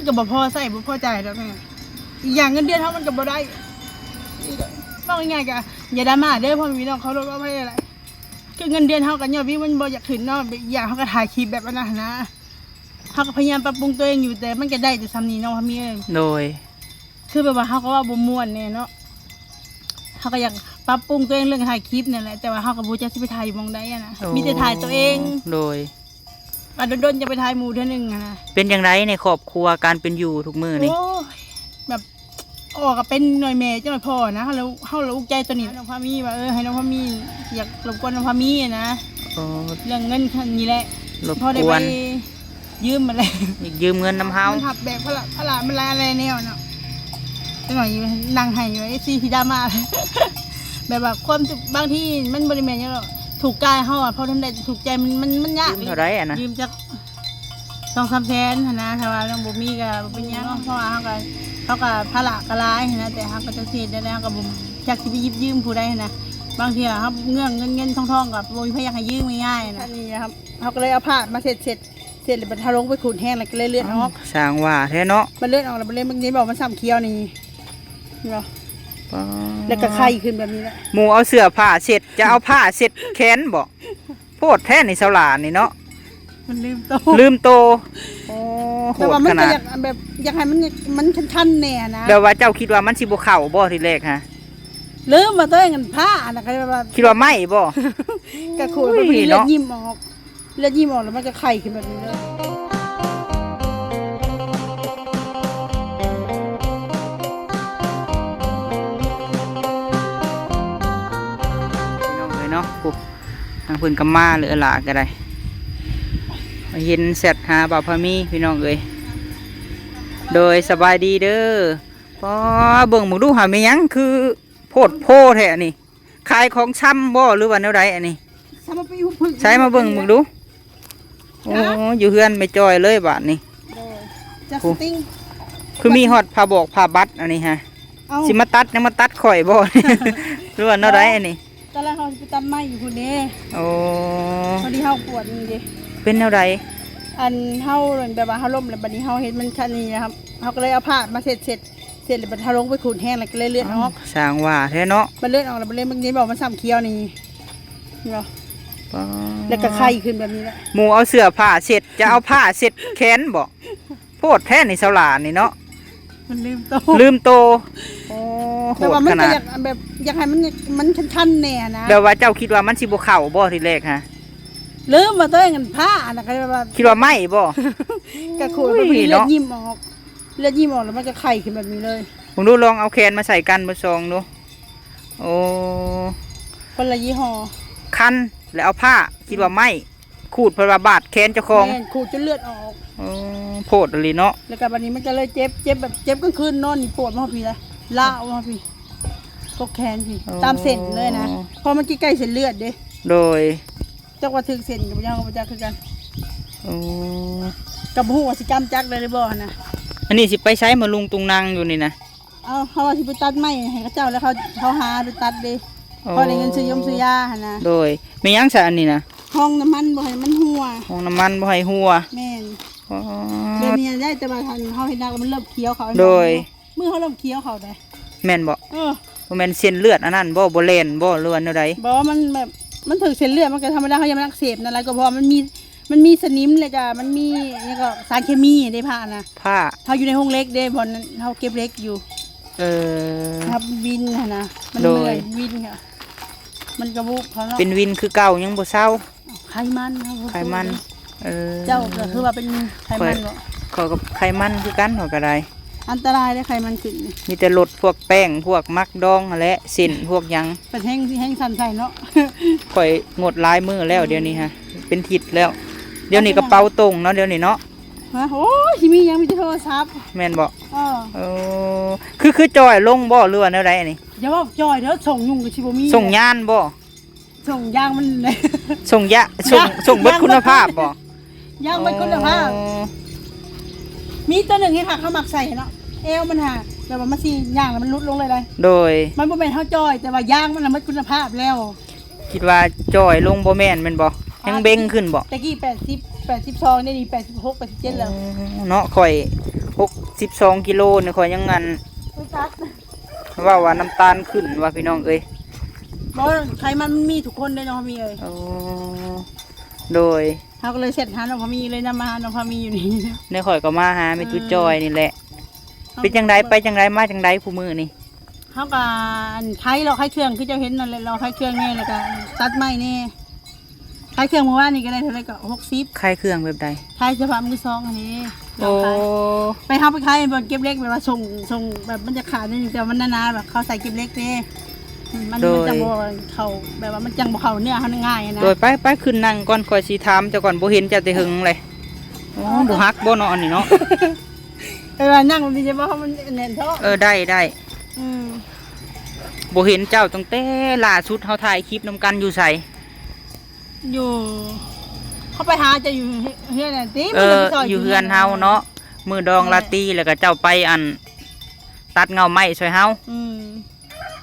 ກໍບໍ່ພໍໃຊ້ບໍ່ພໍຈ່າຍດອກແມ່. ອີກຢ່າງເງິນເດືອນເຮົາມັນກໍບໍ່ໄດ້. ເວົ້າງ່າຍໆ ກໍຢ່າດຣາມາເດີພໍ່ແມ່ພີ່ນ້ອງ ເຄົາລົບອະໄພຫຼາຍ. ຄືເງິນເດືອນເຮົາກໍຍ້ອນວິວມັນບໍ່ຢາກຂຶ້ນເນາະ. ອີກຢ່າງເຮົາກໍຖ່າຍຄລິບແບບອັນນັ້ນຫັ້ນນະ. ເຮົາກໍພະຍາຍາມປັບປຸງຕົວເອງຢູ່ ແຕ່ມັນກໍໄດ້ແຕ່ສ່ຳນີ້ເນາະ ພໍ່ມີເອີຍ. ໂດຍ. ຄືແບບວ່າເຮົາກໍເວົ້າບໍ່ມ່ວນແດ່ເນາະ. ເຮົາກໍຢາກປັບປຸງຕົວເອງເລື່ອງຖ່າຍຄລິບນັ້ນແຫຼະ ແຕ່ວ່າເຮົາກໍບໍ່ຮູ້ຈັກຊິໄປຖ່າຍຢູ່ໝ່ອງໃດຫັ້ນນະ. ໂອ້ ມີແຕ່ຖ່າຍຕົວເອງ. ໂດຍ. ວ່າດົນໆຈະໄປຖ່າຍໝູ່ເທື່ອໜຶ່ງຫັ້ນນະ. ເປັນຈັ່ງໃດໃນຄອບຄົວການເປັນຢູ່ທຸກມື້ນີ້? ໂອ້ຍ ແບບ ອອກກໍເປັນໜ່ວຍແມ່ ໜ່ວຍພໍ່ນະ. ເຮົາລະ ເຮົາລະອຸກໃຈຕົວນີ້ ນ້ອງພາມີວ່າ ເອີ ໃຫ້ນ້ອງພາມີ ຢາກລົບກວນນ້ອງພາມີນະ. ອໍ ເລື່ອງເງິນນີ້ແຫຼະ ລົບກວນ ພໍໄດ້ໄປ ຢືມມາແລ້ວ ຢາກຢືມເງິນນຳເຮົາ ມັນຮັບແບກພາລະ ພາລະມັນຫຼາຍແນວເນາະ. ຈັກໜ່ອຍຢູ່ນັ່ງໄຫ້ຢູ່ ເອັຟຊີຊິດຣາມາ ແບບວ່າຄວາມ ບາງທີມັນບໍ່ໄດ້ແມ່ນຫຍັງດອກ ທຸກກາຍເຮົາອະ ພໍທຳໄດ້ທຸກໃຈ ມັນ ມັນ ມັນຍາກ. ຢືມເທົ່າໃດຫັ້ນນະ? ຢືມຈັກສອງສາມແສນຫັ້ນນະ. ຖ້າວ່າຍັງບໍ່ມີກໍບໍ່ເປັນຫຍັງ ເພາະວ່າເຮົາກໍ ເຮົາກໍພາລະກໍຫຼາຍຫັ້ນນະ ແຕ່ເຮົາກໍຈັກຊິເຮັດແນວໃດ ເຮົາກໍບໍ່ຈັກຊິໄປຢິບຢືມຜູ້ໃດຫັ້ນນະ. ບາງເທື່ອເຮົາເງື້ອງເງິນເງິນທອງທອງກໍບໍ່ມີໃຜຢາກໃຫ້ຢືມງ່າຍໆນະ. ອັນນີ້ເຮົາ ເຮົາກໍເລີຍເອົາຜ້າມາເຊັດ ເຊັດ ເຊັດແລ້ວບັດເຮົາລົງໄປຂູດແຮງແລ້ວກໍເລີຍເລືອດອອກ. ຊ່າງວ່າແທ້ເນາະ ມັນເລືອດອອກແລ້ວ ມັນເລີຍ ມັນເຫັນບໍ່ ມັນຊ້ຳຂຽວນີ້ ເຫັນບໍ່? ແລ້ວກໍໄຂ່ຂຶ້ນແບບນີ້ແຫຼະ. ໝູ່ເອົາເສື້ອຜ້າເຊັດ ຈະເອົາຜ້າເຊັດແຂນບໍ? ໂພດແທ້ນີ້ສາວຫຼ້ານີ້ເນາະ ມັນລືມໂຕ ລືມໂຕ. ໂອ້ ໂຫດຂະໜາດ. ແຕ່ວ່າມັນກໍຢາກແບບ ຢາກໃຫ້ມັນ ມັນຄັນໆແດ່ນະ. ແບບວ່າເຈົ້າຄິດວ່າມັນຊິບໍ່ເຂົ້າບໍທີແລກຫະ? ລືມວ່າຕົວເອງອັນຜ້າອັນນັ້ນ ກໍແບບວ່າ ຄິດວ່າໄມ້ບໍ? ກໍຂູດ ໂອ້ຍ ເລືອດຍິ້ມອອກ ເລືອດຍິ້ມອອກແລ້ວມັນກໍໄຂ່ຂຶ້ນແບບນີ້ເລີຍ. ພີ່ນ້ອງເອີຍເນາະ ໂອ້ ທາງເພິ່ນກໍມາເລີຍ ຫຼ້າກໍໄດ້ ເຫັນແຊັດຫາບ່າວພາມີ ພີ່ນ້ອງເອີຍ. ໂດຍ ສະບາຍດີເດີ. ປໍ ເບິ່ງເບິ່ງດູຫາ ແມ່ນຫຍັງຄືໂພດໂພແທ້ອັນນີ້? ຂາຍຂອງຊຳບໍ ຫຼືວ່າແນວໃດອັນນີ້? ຊຳມາປີຫຸບຜຶກ ໃສມາເບິ່ງເບິ່ງດູ. ໂອ້ ຢູ່ເຮືອນແມ່ຈ້ອຍເລີຍບາດນີ້. ໂດຍ ຈັດສະຕິງ ຄືມີຮອດຜ້າບອກຜ້າບັດອັນນີ້ຫະ. ເອົ້າ ຊິມາຕັດ ຍັງມາຕັດຂ້ອຍບໍ ຫຼືວ່າແນວໃດອັນນີ້? ຕອນແລກເຮົາຊິໄປຕັດໄມ້ຢູ່ພຸ້ນເດ້. ໂອ້ ພໍດີເຮົາປວດນີ້ເດ້. ເປັນແນວໃດ? ອັນເຮົາແບບວ່າເຮົາລົ້ມແລ້ວ ບັດນີ້ເຮົາເຮັດມັນຄັນນີ້ນະ ເຮົາກໍເລີຍເອົາຜ້າມາເຊັດ ເຊັດ ເຊັດແລ້ວບັດເຮົາລົງໄປຂູດແຮງແລ້ວກໍເລີຍເລືອດອອກ. ຊ່າງວ່າແທ້ເນາະ ມັນເລືອດອອກແລ້ວ ມັນເລີຍ ມັນເຫັນບໍ່ ມັນຊ້ຳຂຽວນີ້ ເຫັນບໍ່? ປາ ແລ້ວກໍໄຂ່ຂຶ້ນແບບນີ້ແຫຼະ. ໝູ່ເອົາເສື້ອຜ້າເຊັດ ຈະເອົາຜ້າເຊັດແຂນບໍ? ໂພດແທ້ນີ້ສາວຫຼ້ານີ້ເນາະ ມັນລືມໂຕ ລືມໂຕ. ໂອ້ ໂຫດຂະໜາດ. ແຕ່ວ່າມັນກໍຢາກແບບ ຢາກໃຫ້ມັນ ມັນຄັນໆແດ່ນະ. ແບບວ່າເຈົ້າຄິດວ່າມັນຊິບໍ່ເຂົ້າບໍທີແລກຫະ? ລືມວ່າຕົວເອງອັນຜ້າອັນນັ້ນ ກໍແບບວ່າ ຄິດວ່າໄມ້ບໍ? ກໍຂູດ ໂອ້ຍ ມັນພໍດີເລືອດ ເນາະ ຍິ້ມອອກ ເລືອດຍິ້ມອອກແລ້ວມັນກໍໄຂ່ຂຶ້ນແບບນີ້ເລີຍ. ເບິ່ງດູ ລອງເອົາແຂນມາໃສ່ກັນເບິ່ງສອງດູ. ໂອ້ ຄົນລະຍີ່ຫໍ້. ຄັນ ແລ້ວເອົາຜ້າ ຄິດວ່າໄມ້ ຂູດ ເພິ່ນວ່າບາດແຂນເຈົ້າຂອງ. ແມ່ນ ຂູດຈົນເລືອດອອກ. ໂອ້ ໂພດອີ່ຫຼີເນາະ. ແລ້ວກໍບັດນີ້ມັນກໍເລີຍເຈັບ ເຈັບແບບເຈັບກາງຄືນນອນນີ້ ປວດມາຮອດພີ້ລະ ລ້າວມາຮອດພີ້ ກົກແຂນພີ້. ໂອ້ ຕາມເສັ້ນເລີຍນະ ເພາະມັນໃກ້ໆເສັ້ນເລືອດເດ້. ໂດຍ. ຈັກວ່າຖືກເສັ້ນກໍບໍ່ ຍັງບໍ່ຈັກຄືກັນ. ໂອ້ ກໍບໍ່ຮູ້ວ່າຊິກຳຈັກໄດ້ຫຼືບໍ່ຫັ້ນນະ. ອັນນີ້ຊິໄປໃສ ມາລຸງຕຸງນັງຢູ່ນີ້ນະ? ເອົາ ເຮົາວ່າຊິໄປຕັດໄມ້ໃຫ້ເຂົາເຈົ້າ ແລ້ວເຂົາ ເຂົາຫາໄປຕັດເດ້. ອໍ ພໍໄດ້ເງິນຊື້ຢົງຊື້ຢາຫັ້ນນະ. ໂດຍ. ແມ່ນຫຍັງຊະອັນນີ້ນະ? ຮ່ອງນ້ຳມັນບໍ່ໃຫ້ມັນຮົ່ວ. ຮ່ອງນ້ຳມັນບໍ່ໃຫ້ຮົ່ວ. ແມ່ນ. ອໍ ແບບນີ້ໄດ້ ແຕ່ວ່າຄັນເຮົາເຮັດໜັກແລ້ວມັນເລີ່ມຂຽວເຂົ້າ. ໂດຍ. ມືເຮົາເລີ່ມຂຽວເຂົ້າໄດ໋. ແມ່ນບໍ່? ເອີ ບໍ່ແມ່ນເສັ້ນເລືອດອັນນັ້ນບໍ່? ບໍ່ແລ່ນບໍ່ ຫຼືວ່າແນວໃດ? ບໍ່ ມັນແບບ ມັນຖືກເສັ້ນເລືອດ ມັນກໍທຳມະດາ ເຮົາຢ້ານມັນອັກເສບນັ້ນແຫຼະ. ກໍເພາະວ່າມັນມີ ມັນມີສະໜິມ ແລ້ວກໍມັນມີຫຍັງກໍ ສານເຄມີໃນຜ້ານະ. ຜ້າ ເຮົາຢູ່ໃນໂຮງເຫຼັກເດ້ ບ່ອນເຮົາເກັບເຫຼັກຢູ່. ເອີ ຮັບວິນຫັ້ນນະ ມັນເມື່ອຍ ໂດຍ ວິນ ມັນກະວຸບເຂົາເນາະ. ເປັນວິນຄືເກົ່າ ຍັງບໍ່ເຊົາ. ໄຂມັນ ໄຂມັນ. ເອີ ເຈົ້າກໍຄືວ່າເປັນໄຂມັນບໍ? ຂ້ອຍ ຂ້ອຍກໍໄຂມັນຄືກັນ ຂ້ອຍກໍໄດ້. ອັນຕະລາຍເດ້ໄຂມັນຂຶ້ນນີ້. ມີແຕ່ລົດພວກແປ້ງ ພວກໝາກດອງຫັ້ນແຫຼະ ເສັ້ນພວກຫຍັງ. ເປັນແຮງ ແຮງສັ່ນໃສ່ເນາະ. ຂ້ອຍງົດຫຼາຍມື້ແລ້ວ ອືມ ດຽວນີ້ຫະ ເປັນທິດແລ້ວ. ດຽວນີ້ກະເປົາຕົງເນາະ ດຽວນີ້ເນາະ. ຮະ? ໂອ້ຍ ຊິມີຫຍັງ ມີແຕ່ໂທລະສັບ. ແມ່ນບໍ່? ເອີ ເອີ ຄື ຄືຈ່ອຍລົງບໍ່ ຫຼືວ່າແນວໃດອັນນີ້? ຢ່າເວົ້າຈ່ອຍເດີ ສົ່ງຍຸງກໍຊິບໍ່ມີ. ສົ່ງຍານບໍ່? ສົ່ງຢາງມັນ ສົ່ງຍາ ສົ່ງ ຢາງ ສົ່ງເບິດຄຸນນະພາບບໍ່? ຢາງເບິດຄຸນນະພາບ. ອໍ ມີຕົວໜຶ່ງເຫັນຫາເຂົາມັກໃສ່ເນາະ ແອວມັນຫາ ແບບວ່າມັນຊິຍ່າງແລ້ວມັນຫຼຸດລົງເລີຍໄດ໋. ໂດຍ. ມັນບໍ່ແມ່ນເຮົາຈ່ອຍ ແຕ່ວ່າຢາງມັນນະເບິດຄຸນນະພາບແລ້ວ. ຄິດວ່າຈ່ອຍລົງບໍ່ແມ່ນແມ່ນບໍ່? ຍັງເບັງຂຶ້ນບໍ່? ແຕ່ກີ້ແປດສິບ ແປດສິບສອງ ດຽວນີ້ແປດສິບຫົກ ແປດສິບເຈັດແລ້ວ. ອໍ ເນາະ ຂ້ອຍ ຫົກສິບສອງກິໂລນີ້ ຂ້ອຍຍັງອັນ ເວົ້າວ່ານ້ຳຕານຂຶ້ນວ່າພີ່ນ້ອງເອີຍ. ບໍ່ ໄຂມັນມີທຸກຄົນເດ້ນ້ອງພາມີເອີຍ. ໂອ້ ໂດຍ ເຮົາກໍເລີຍແຊັດຫານ້ອງພາມີ ເລີຍນຳມາຫານ້ອງພາມີຢູ່ນີ້. ແນວຂ້ອຍກໍມາຫາແມ່ຕູ້ຈອຍນີ້ແຫຼະ. ເປັນຈັ່ງໃດ ໄປຈັ່ງໃດ ມາຈັ່ງໃດຜູ້ມື້ນີ້? ເຮົາກໍອັນຂາຍເລາະຂາຍເຄື່ອງ ຄືເຈົ້າເຫັນນັ້ນແຫຼະ ເລາະຂາຍເຄື່ອງແດ່ ແລ້ວກໍຕັດໄມ້ແດ່. ຂາຍເຄື່ອງມື້ວານນີ້ກໍໄດ້ເທົ່າໃດກໍຫົກສິບ. ຂາຍເຄື່ອງແບບໃດ? ຂາຍສະພາບມືສອງຫັ້ນເດ. ໂອ້ ໄປ ເຮົາໄປຂາຍບ່ອນເກັບເຫຼັກ ແບບວ່າສົ່ງ ສົ່ງແບບມັນຈະຂາດໜ້ອຍໜຶ່ງ ແຕ່ວ່າມັນໜາໆ ແບບເຂົາໃສ່ເກັບເຫຼັກເດ້. ມັນ ໂດຍ ມັນຈັ່ງບໍ່ເຂົ້າ ແບບວ່າມັນຈັ່ງບໍ່ເຂົ້າເນື້ອເຮົາງ່າຍນະ. ໂດຍ ໄປ ໄປຂຶ້ນນັ່ງກ່ອນ ຂ້ອຍຊິຖາມເຈົ້າກ່ອນ ບໍ່ເຫັນເຈົ້າແຕ່ເຫິງເລີຍ. ໂອ້ ບໍ່ຫັກບໍ່ເນາະອັນນີ້ເນາະ? ແຕ່ວ່ານັ່ງມັນຊິບໍ່ ມັນແໜ້ນທ້ອງ. ເອີ ໄດ້ ໄດ້. ອືມ ບໍ່ເຫັນເຈົ້າຕັ້ງແຕ່ລ່າສຸດເຮົາຖ່າຍຄລິບນຳກັນຢູ່ໃສ? ຢູ່ ເຂົາໄປຫາເຈົ້າຢູ່ເຮືອນນັ້ນຕິ? ເອີ ຢູ່ເຮືອນເຮົາເນາະ ມື້ດອງລາຕີ ແລ້ວກໍເຈົ້າໄປອັນ ຕັດເຫງົ້າໄມ້ຊ່ວຍເຮົາ. ອືມ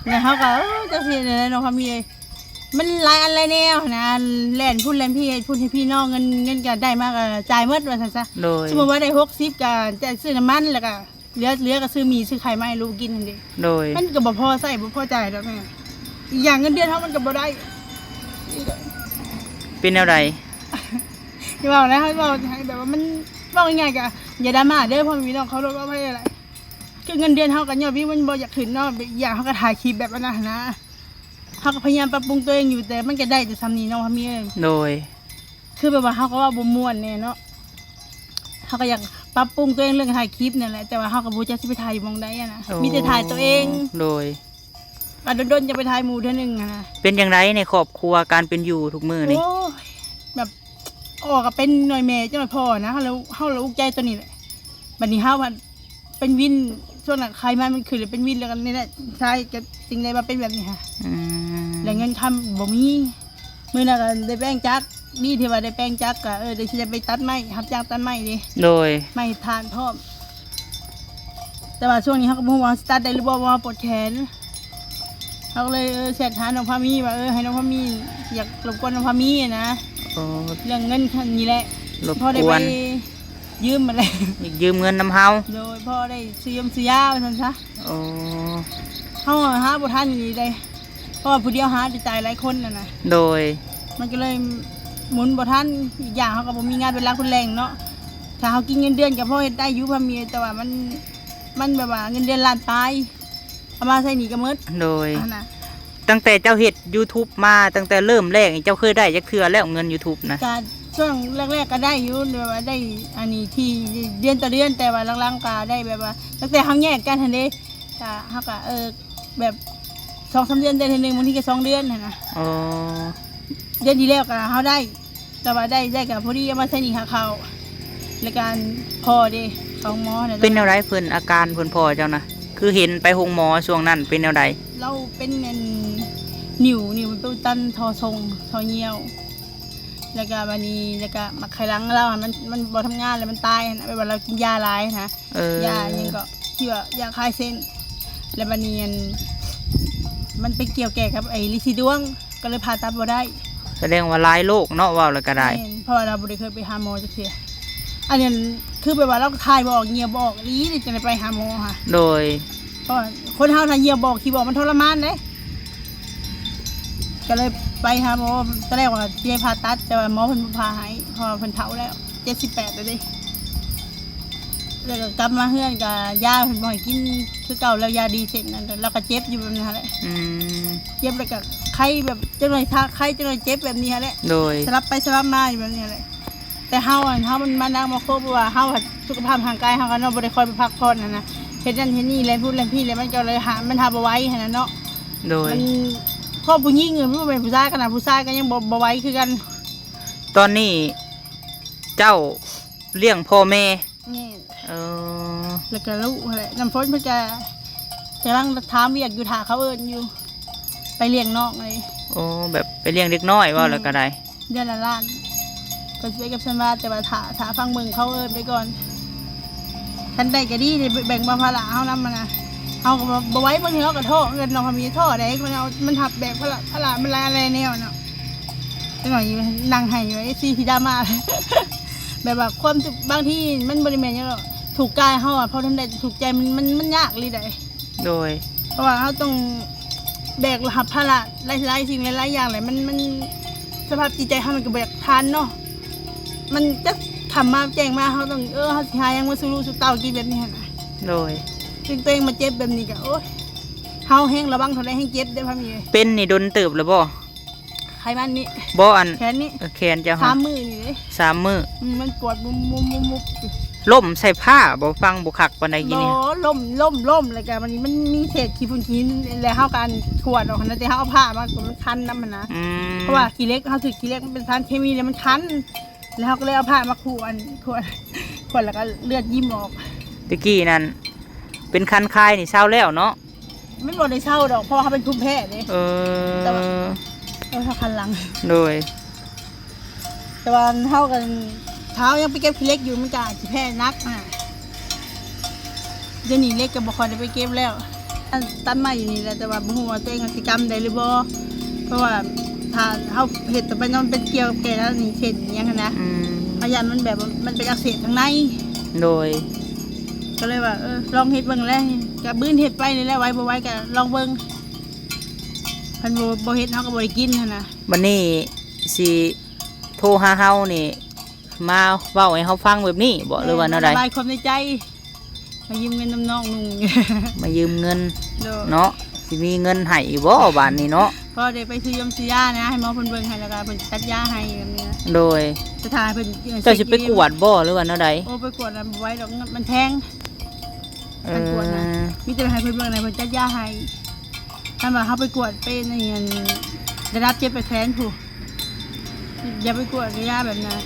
ແລ້ວເຮົາກໍ ເອີ ຈັກຊິເຮັດແນວໃດເນາະ ພາມີເອີຍ. ມັນຫຼາຍອັນຫຼາຍແນວຫັ້ນນະ ແລ່ນພຸ້ນແລ່ນພີ້ ເຮັດພຸ້ນເຮັດພີ້ເນາະ ເງິນ ເງິນກໍໄດ້ມາກໍຈ່າຍໝົດວ່າຊັ້ນຊະ. ໂດຍ ສົມມຸດວ່າໄດ້ຫົກສິບ ກໍຈ່າຍຊື້ນ້ຳມັນ ແລ້ວກໍເຫຼືອ ເຫຼືອກໍຊື້ໝີ່ຊື້ໄຂ່ມາໃຫ້ລູກກິນຫັ້ນເດ. ໂດຍ ມັນກໍບໍ່ພໍໃຊ້ບໍ່ພໍຈ່າຍດອກນະ. ອີກຢ່າງເງິນເດືອນເຮົາມັນກໍບໍ່ໄດ້. ເປັນແນວໃດ? ຢ່າເວົ້ານະ ເຮົາເວົ້າໃຫ້ແບບວ່າມັນ ເວົ້າງ່າຍໆ ກໍຢ່າດຣາມາເດີ ພໍ່ແມ່ພີ່ນ້ອງເຄົາລົບອະໄພຫຼາຍ. ຄືເງິນເດືອນເຮົາກໍຍ້ອນວິວມັນບໍ່ຢາກຂຶ້ນເນາະ ອີກຢ່າງເຮົາກໍຖ່າຍຄລິບແບບອັນນັ້ນນະ ເຮົາກໍພະຍາຍາມປັບປຸງຕົວເອງຢູ່ ແຕ່ມັນກໍໄດ້ແຕ່ສ່ຳນີ້ເນາະ ພາມີເອີຍ. ໂດຍ ຄືແບບວ່າເຮົາກໍເວົ້າບໍ່ມ່ວນແດ່ເນາະ ເຮົາກໍຢາກປັບປຸງຕົວເອງເລື່ອງຖ່າຍຄລິບນີ້ແຫຼະ ແຕ່ວ່າເຮົາກໍບໍ່ຮູ້ຈັກຊິໄປຖ່າຍຢູ່ໝ່ອງໃດຫັ້ນນະ. ໂອ້ ມີແຕ່ຖ່າຍຕົວເອງ. ໂດຍ ວ່າດົນໆຈະໄປຖ່າຍໝູ່ເທື່ອໜຶ່ງຫັ້ນນະ. ເປັນຈັ່ງໃດໃນຄອບຄົວການເປັນຢູ່ທຸກມື້ນີ້? ໂອ້ຍ ແບບ ອອກກໍເປັນໜ່ວຍແມ່ຈັກໜ່ອຍພໍ່ນະ ເຮົາລະ ເຮົາລະອຸກໃຈຕົວນີ້ແຫຼະ. ບັດນີ້ເຮົາພັດເປັນວິນ ຊ່ວງນັ້ນໄຂ້ມາມັນຂຶ້ນ ເປັນວິນ ແລ້ວກໍນີ້ແຫຼະ ຊາຍກໍຈຶ່ງໄດ້ມາເປັນແບບນີ້ຫະ. ອືມ ແລ້ວເງິນຄຳບໍ່ມີ. ມື້ນັ້ນກໍໄດ້ແປງຈັກ ດີທີ່ວ່າໄດ້ແປງຈັກ ກໍ ເອີ ໄດ້ ຊິໄດ້ໄປຕັດໄມ້ ຮັບຈ້າງຕັດໄມ້ເດ້. ໂດຍ ໄມ້ຖ່ານພ້ອມ. ແຕ່ວ່າຊ່ວງນີ້ເຮົາກໍບໍ່ຮູ້ວ່າເຮົາຊິຕັດໄດ້ຫຼືບໍ່ ເພາະວ່າເຮົາປວດແຂນ. ເຮົາກໍເລີຍ ເອີ ແຊັດຫານ້ອງພາມີວ່າ ເອີ ໃຫ້ນ້ອງພາມີ ຢາກລົບກວນນ້ອງພາມີນະ. ໂອ້ ເລື່ອງເງິນນີ້ແຫຼະ ລົບກວນ ພໍໄດ້ໄປຢືມຫັ້ນແຫຼະ ຢາກຢືມເງິນນຳເຮົາ. ໂດຍ ພໍໄດ້ຊື້ຢົງຊື້ຢາວ່າຊັ້ນຊະ. ໂອ້ ເຮົາຫາບໍ່ທັນອີ່ຫຼີເດ້ ເພາະວ່າຜູ້ດຽວຫາໄດ້ຈ່າຍຫຼາຍຄົນຫັ້ນນະ. ໂດຍ ມັນກໍເລີຍໝູນບໍ່ທັນ. ອີກຢ່າງເຮົາກໍບໍ່ມີງານເປັນຫຼັກເປັນແຫຼ່ງເນາະ. ຖ້າເຮົາກິນເງິນເດືອນກໍພໍເຮັດໄດ້ຢູ່ ພາມີ ແຕ່ວ່າມັນ ມັນແບບວ່າເງິນເດືອນລ້ານປາຍ ເອົາມາໃຊ້ໜີ້ກໍໝົດ. ໂດຍ ຫັ້ນນະ. ຕັ້ງແຕ່ເຈົ້າເຮັດຢູທູບມາ ຕັ້ງແຕ່ເລີ່ມແລກນີ້ ເຈົ້າເຄີຍໄດ້ຈັກເທື່ອແລ້ວເງິນຢູທູບນະ? ກະຊ່ວງແລກໆກໍໄດ້ຢູ່ ແບບວ່າໄດ້ອັນນີ້ທີ່ເດືອນຕໍ່ເດືອນ ແຕ່ວ່າຫຼັງໆກໍໄດ້ແບບວ່າ ຕັ້ງແຕ່ເຮົາແຍກກັນຫັ້ນເດ້ ກະເຮົາກະ ເອີ ແບບສອງສາມເດືອນໄດ້ເທື່ອໜຶ່ງ ບາງທີກໍສອງເດືອນຫັ້ນນະ. ອໍ ເດືອນທີ່ແລ້ວກະເຮົາໄດ້ ແຕ່ວ່າໄດ້ ໄດ້ກໍພໍດີເອົາມາໃຊ້ໜີ້ຄ່າເຂົ້າ ແລ້ວກໍພໍ່ເດ້ ເຂົ້າໂຮງໝໍ. ເປັນແນວໃດເພິ່ນ ອາການເພິ່ນ ພໍ່ເຈົ້ານະ? ຄືເຫັນໄປໂຮງໝໍຊ່ວງນັ້ນ ເປັນແນວໃດ? ລາວເປັນອັນ ນິ້ວ ນິ້ວມັນໄປອຸດຕັນທໍ່ຊົງ ທໍ່ຍ່ຽວ ແລ້ວກໍບາດນີ້ ແລ້ວກໍໝາກໄຂ່ຫຼັງລາວຫັ້ນ ມັນ ມັນບໍ່ທຳງານ ແລ້ວມັນຕາຍຫັ້ນນະ ແບບວ່າລາວກິນຢາຫຼາຍຫັ້ນນະ. ເອີ ຢາຫຍັງກໍ ທີ່ວ່າຢາຄາຍເສັ້ນ ແລ້ວບາດນີ້ອັນ ມັນໄປກ່ຽວແກ່ກັບໄອ້ລິສີດວງ ກໍເລີຍຜ່າຕັດບໍ່ໄດ້. ສະແດງວ່າຫຼາຍໂລກເນາະ ເວົ້າແລ້ວກໍໄດ້. ແມ່ນ ເພາະວ່າລາວບໍ່ໄດ້ເຄີຍໄປຫາໝໍຈັກເທື່ອ. ອັນນັ້ນຄືແບບວ່າລາວຖ່າຍບໍ່ອອກ ຍ່ຽວບໍ່ອອກອີ່ຫຼີ ຈັ່ງໄດ້ໄປຫາໝໍຫະ. ໂດຍ ເພາະວ່າຄົນເຮົາຖ້າຍ່ຽວບໍ່ອອກ ຂີ້ບໍ່ອອກ ມັນທໍລະມານເດ້. ກໍເລີຍໄປຫາໝໍ ຕອນແລກວ່າຊິໃຫ້ຜ່າຕັດ ແຕ່ວ່າໝໍເພິ່ນບໍ່ຜ່າໃຫ້ ເພາະວ່າເພິ່ນເຖົ້າແລ້ວ ເຈັດສິບແປດແລ້ວເດ້. ແລ້ວກໍກັບມາເຮືອນກໍຢາເພິ່ນບໍ່ໃຫ້ກິນຄືເກົ່າ ແລ້ວຢາດີເສັ້ນນັ້ນ ແລ້ວກໍເຈັບຢູ່ແບບນັ້ນແຫຼະ. ອືມ ເຈັບແລ້ວກໍໄຂ້ແບບຈັກໜ່ອຍ ຖ້າໄຂ້ຈັກໜ່ອຍເຈັບ ແບບນີ້ຫັ້ນແຫຼະ. ໂດຍ ສະຫຼັບໄປສະຫຼັບມາຢູ່ແບບນີ້ຫັ້ນແຫຼະ. ແຕ່ເຮົາ ອັນ ເຮົາມັນມານັກມາຄົບ ເພາະວ່າເຮົາ ສຸຂະພາບຮ່າງກາຍເຮົາກໍເນາະ ບໍ່ໄລ່ຄ່ອຍໄປພັກຜ່ອນຫັ້ນນະ ເຮັດນັ້ນເຮັດນີ້ ແລ່ນພຸ້ນແລ່ນພີ້ ແລ້ວມັນກໍເລີຍຫາ ມັນຫາບໍ່ໄຫວຫັ້ນນະເນາະ. ໂດຍ ມັນ ເພາະຜູ້ຍິງ ມັນບໍ່ແມ່ນຜູ້ຊາຍ ຂະໜາດຜູ້ຊາຍກໍຍັງບໍ່ ບໍ່ໄຫວຄືກັນ. ຕອນນີ້ເຈົ້າລ້ຽງພໍ່ແມ່? ແມ່ນ. ເອີ ແລ້ວກໍລູກຫັ້ນແຫຼະ ນ້ຳຝົນເພິ່ນກໍກຳລັງຖາມວຽກຢູ່ ຖ້າເຂົາເອີ້ນຢູ່ ໄປລ້ຽງນ້ອງເລີຍ. ໂອ້ ແບບໄປລ້ຽງເດັກນ້ອຍ ເວົ້າແລ້ວກໍໄດ້ ເດືອນລະລ້ານ ກໍຊິໄປກັບສັນວາ ແຕ່ວ່າຖ້າ ຖ້າຟັງເບິ່ງເຂົາເອີ້ນໄປກ່ອນ ຄັນໄດ້ກໍດີ ໄດ້ແບ່ງເບົາພາລະເຮົານຳຫັ້ນນະ. ເຮົາກໍບໍ່ ບໍ່ໄຫວ ບາງເທື່ອເຮົາກໍທໍ້ຄືກັນເນາະ ພາມີ ທໍ້ໃດ໋ ມັນເອົາ ມັນຮັບແບກພາລະ ພາລະມັນຫຼາຍ ຫຼາຍແນວເນາະ. ຈັກໜ່ອຍນັ່ງໄຫ້ຢູ່ ເອັຟຊີ ຊິດຣາມາ ແບບວ່າຄວາມ ບາງທີມັນບໍ່ໄດ້ແມ່ນຫຍັງດອກ ທຸກກາຍເຮົາອະ ພໍທຳໄດ້ແຕ່ທຸກໃຈ ມັນ ມັນ ມັນຍາກອີ່ຫຼີໃດ໋. ໂດຍ ເພາະວ່າເຮົາຕ້ອງແບກຮັບພາລະຫຼາຍໆສິ່ງຫຼາຍໆຢ່າງແຫຼະ ມັນ ມັນ ສະພາບຈິດໃຈເຮົາມັນກໍບໍ່ຢາກທັນເນາະ ມັນຈັກຄ່ຳມາແຈ້ງມາ ເຮົາຕ້ອງ ເອີ ເຮົາຊິຫາຫຍັງມາສູ່ລູກສູ່ເຕົ້າກິນແບບນີ້ຫັ້ນນະ. ໂດຍ ເຖິງຕົວເອງມາເຈັບແບບນີ້ກໍ ໂອ້ຍ ເຮົາແຮງລະວັງເທົ່າໃດແຮງເຈັບເດ້ພາມີເອີຍ. ເປັນນີ້ດົນເຕີບແລ້ວບໍ່? ໄຂມັນນີ້ ບໍ່ ອັນ ແຂນນີ້ ເອີ ແຂນເຈົ້າ ສາມມື້ນີ້ເດ້ ສາມມື້ ອືມ ມັນປວດວຸບໆໆໆ ລົ້ມໃສ່ຜ້າບໍ່ ຟັງບໍ່ຄັກປານໃດກີ້ນີ້. ບໍ່ ລົ້ມ ລົ້ມ ລົ້ມ ແລ້ວກະມັນ ມັນມີເສດຂີ້ຝຸ່ນຂີ້ຫີນ ແລ້ວເຮົາກະ ອັນ ຂວດອອກຫັ້ນນະ ແຕ່ເຮົາເອົາຜ້າມາ ມັນຄັນນຳຫັ້ນນະ. ອືມ ເພາະວ່າຂີ້ເຫຼັກ ເຮົາຖືກຂີ້ເຫຼັກ ມັນເປັນສານເຄມີ ແລ້ວມັນຄັນ ແລ້ວເຮົາກໍເລີຍເອົາຜ້າມາຂວດ ຂວດ ຂວດ ແລ້ວກໍເລືອດຍິ້ມອອກ. ແຕ່ກີ້ນັ້ນເປັນຄັນຄາຍນີ້ເຊົາແລ້ວເນາະ? ມັນບໍ່ໄດ້ເຊົາດອກ ເພາະວ່າເຮົາເປັນພູມແພ້ເດ້. ເອີ ແຕ່ວ່າ ເອີ ເຮົາຄັນຫຼັງ. ໂດຍ ແຕ່ວ່າເຮົາກໍ ຖ້າເຮົາຍັງໄປເກັບຂີ້ເຫຼັກຢູ່ ມັນກໍອາດຊິແພ້ໜັກນະ. ດຽວນີ້ເຫຼັກກໍບໍ່ຄ່ອຍໄດ້ໄປເກັບແລ້ວ ຕັດໄມ້ຢູ່ນີ້ແຫຼະ ແຕ່ວ່າບໍ່ຮູ້ວ່າຕົວເອງຊິກຳໄດ້ຫຼືບໍ່ ເພາະວ່າຖ້າເຮົາເຮັດຕໍ່ໄປເນາະ ມັນເປັນກ່ຽວກັບແກ່ແລ້ວນີ້ ເສັ້ນຫຍັງຫັ້ນນະ. ອືມ ເຮົາຢ້ານມັນແບບວ່າມັນເປັນອັກເສບທາງໃນ. ໂດຍ ກໍເລີຍວ່າ ເອີ ລອງເຮັດເບິ່ງແຫຼະ ກໍບືນເຮັດໄປນີ້ແຫຼະ ໄຫວບໍ່ໄຫວກໍລອງເບິ່ງ ຄັນບໍ່ ບໍ່ເຮັດເຮົາກໍບໍ່ໄດ້ກິນຫັ້ນນະ. ບັດນີ້ຊິໂທຫາເຮົານີ້ ມາເວົ້າໃຫ້ເຮົາຟັງແບບນີ້ບໍ ຫຼືວ່າແນວໃດ? ລະບາຍຄວາມໃນໃຈ ມາຢືມເງິນນຳນ້ອງນຸ່ງ ມາຢືມເງິນ. ໂດຍ ເນາະ ຊິມີເງິນໃຫ້ຢູ່ບໍບາດນີ້ເນາະ? ພໍໄດ້ໄປຊື້ຢາຊື້ຢານະ ໃຫ້ໝໍເພິ່ນເບິ່ງໃຫ້ ແລ້ວກໍເພິ່ນຈັດຢາໃຫ້ແບບນີ້ນະ. ໂດຍ ສະຖານເພິ່ນ ເຈົ້າຊິໄປກວດບໍ ຫຼືວ່າແນວໃດ? ໂອ້ ໄປກວດນະບໍ່ໄຫວດອກ ມັນແພງ. ເອີ ການກວດນະ ມີແຕ່ໃຫ້ເພິ່ນເບິ່ງໃຫ້ເພິ່ນຈັດຢາໃຫ້ ຄັນວ່າເຮົາໄປກວດເປັນອີ່ຫຍັງ ລະດັບເຈັດແປດແສນພຸ້ນ ຢ່າໄປກວດຢາແບບນັ້ນ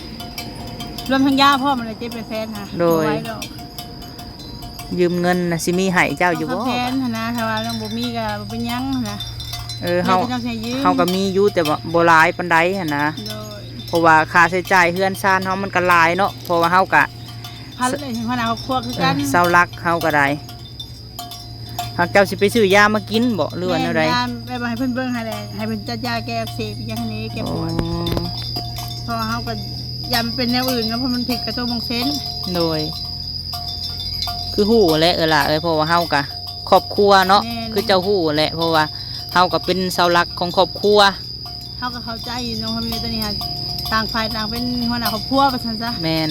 ລວມທັງຢາພ້ອມແຫຼະ ເຈັດແປດແສນຫາ. ໂດຍ ບໍ່ໄຫວດອກ ຢືມເງິນນະ ຊິມີໃຫ້ເຈົ້າຢູ່ບໍ່? ສອງສາມແສນຫັ້ນນະ ຖ້າວ່າຍັງບໍ່ມີກໍບໍ່ເປັນຫຍັງຫັ້ນນະ. ເອີ ເຮົາ ເຮົາກໍມີຢູ່ ແຕ່ວ່າບໍ່ຫຼາຍປານໃດຫັ້ນນະ. ໂດຍ ເພາະວ່າຄ່າໃຊ້ຈ່າຍເຮືອນຊານເຮົາມັນກໍຫຼາຍເນາະ ເພາະວ່າເຮົາກໍ ພັນເລີຍ ຫົວໜ້າຄອບຄົວຄືກັນ ເອີ ເສົາຫຼັກເຮົາກໍໄດ້. ຫາກເຈົ້າຊິໄປຊື້ຢາມາກິນບໍ ຫຼືວ່າແນວໃດ? ແມ່ນ ຢາ ແບບວ່າໃຫ້ເພິ່ນເບິ່ງໃຫ້ແຫຼະ ໃຫ້ເພິ່ນຈັດຢາແກ້ອັກເສບອີ່ຫຍັງຫັ້ນເດ້ ແກ້ປວດ. ອໍ ເພາະວ່າເຮົາກໍຢ້ານເປັນແນວອື່ນເນາະ ເພາະມັນຜິດກະໂຕບົງເຊັນ. ໂດຍ ຄືຮູ້ແຫຼະເອື້ອຍຫຼ້າເອີຍ ເພາະວ່າເຮົາກະຄອບຄົວເນາະ. ແມ່ນ ຄືເຈົ້າຮູ້ແຫຼະ ເພາະວ່າເຮົາກໍເປັນເສົາຫຼັກຂອງຄອບຄົວ. ເຮົາກໍເຂົ້າໃຈຢູ່ເນາະ ເພາະມີຕອນນີ້ຫັ້ນ ຕ່າງຝ່າຍຕ່າງເປັນຫົວໜ້າຄອບຄົວວ່າຊັ້ນຊະ. ແມ່ນ